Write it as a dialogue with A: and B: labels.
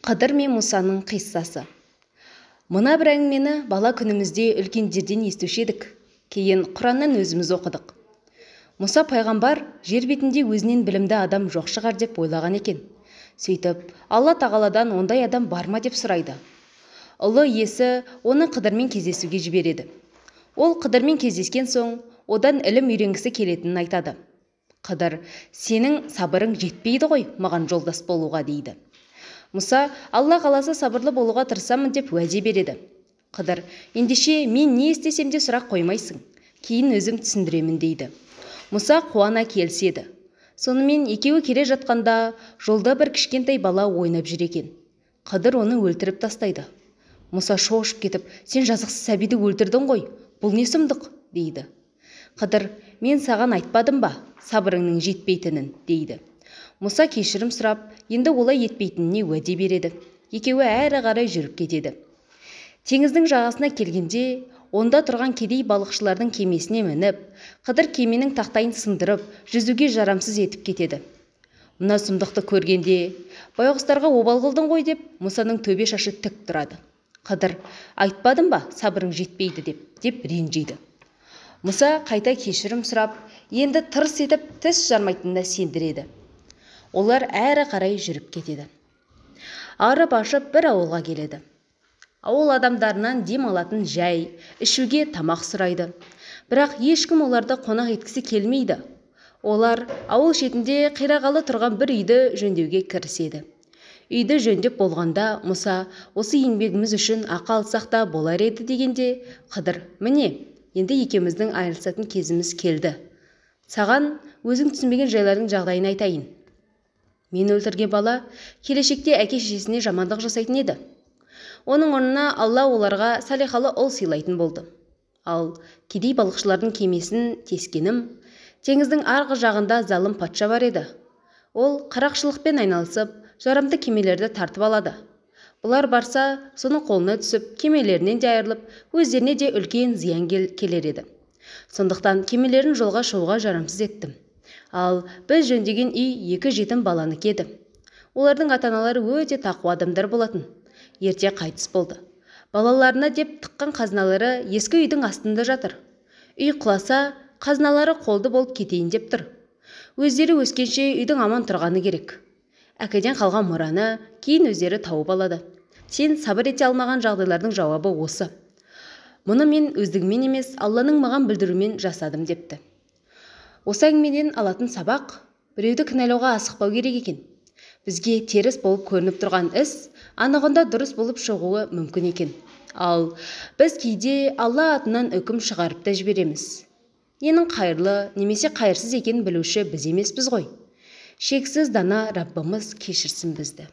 A: Қыдыр мен Мұсаның қиссасы. Мына бір әңгімені бала күнімізде үлкендерден естуші едік. Кейін Құраннан өзіміз оқыдық. Мұса пайғамбар жер бетінде өзінен білімді адам жоқ шығар деп ойлаған екен. Сөйтіп, Алла тағаладан ондай адам бар ма деп сұрайды. Ұлы иесі оны Қыдырмен кездесуге жібереді. Ол Қыдырмен кездескен соң, одан ілім үйренгісі келетінін айтады. Қыдыр, сенің сабырың жетпейді ғой маған жолдас болуға дейді. Мұса, Алла қаласа сабырлы болуға тырысамын деп уәде береді. Қыдыр, ендеше мен не істесем де сұрақ қоймайсың, кейін өзім түсіндіремін дейді. Мұса қуана келіседі. Сонымен екеуі келе жатқанда жолда бір кішкентай бала ойнап жүр екен. Қыдыр оны өлтіріп тастайды. Мұса шошып кетіп, сен жазықсыз сәбиді өлтірдің ғой, бұл не сұмдық дейді. Қыдыр, мен саған айтпадым ба, сабырыңның жетпейтінін дейді. Мұса кешірім сұрап, енді олай етпейтініне уәде береді. Екеуі әрі қарай жүріп кетеді. Теңіздің жағасына келгенде, онда тұрған кедей балықшылардың кемесіне мініп, Қыдыр кеменің тақтайын сындырып, жүзуге жарамсыз етіп кетеді. Мына сұмдықты көргенде, байғұстарға обал қылдың ғой деп, Мұсаның төбе шашы тік тұрады. Қыдыр, айтпадым ба, сабырың жетпейді деп, деп ренжиді. Мұса қайта кешірім сұрап, енді тырс етіп тіс жармайтынына сендіреді. Олар әрі қарай жүріп кетеді. Арып ашып бір ауылға келеді. Ауыл адамдарынан дем алатын жай, ішуге тамақ сұрайды. Бірақ ешкім оларды қонақ еткісі келмейді. Олар ауыл шетінде қирағалы тұрған бір үйді жөндеуге кіріседі. Үйді жөндеп болғанда Мұса, осы еңбегіміз үшін ақы алсақ та болар еді дегенде, Қыдыр, міне, енді екеуміздің айырылысатын кезіміз келді. Саған өзің түсінбеген жайлардың жағдайын айтайын. Мен өлтірген бала келешекте әке-шешесіне жамандық жасайтын еді. Оның орнына Алла оларға салиқалы ұл сыйлайтын болды. Ал кедей балықшылардың кемесін тескенім, теңіздің арғы жағында залым патша бар еді. Ол қарақшылықпен айналысып, жарамды кемелерді тартып алады. Бұлар барса, соның қолына түсіп, кемелерінен де айырылып, өздеріне де үлкен зиян келер еді. Сондықтан кемелерін жолға шығуға жарамсыз еттім. Ал біз жөндеген үй екі жетім баланыкі еді. Олардың ата-аналары өте тақуа адамдар болатын. Ерте қайтыс болды. Балаларына деп тыққан қазыналары ескі үйдің астында жатыр. Үй құласа, қазыналары қолды болып кетейін деп тұр. Өздері өскенше үйдің аман тұрғаны керек. Әкеден қалған мұраны кейін өздері тауып алады. Сен сабыр ете алмаған жағдайлардың жауабы осы. Мұны мен өздігіммен емес, Алланың маған білдіруімен жасадым депті. Осы әңгімеден алатын сабақ, біреуді кінәлауға асықпау керек екен. Бізге теріс болып көрініп тұрған іс, анығында дұрыс болып шығуы мүмкін екен. Ал біз кейде Алла атынан үкім шығарып та жібереміз. Ненің қайырлы немесе қайырсыз екенін білуші біз емеспіз ғой. Шексіз дана Раббымыз кешірсін бізді.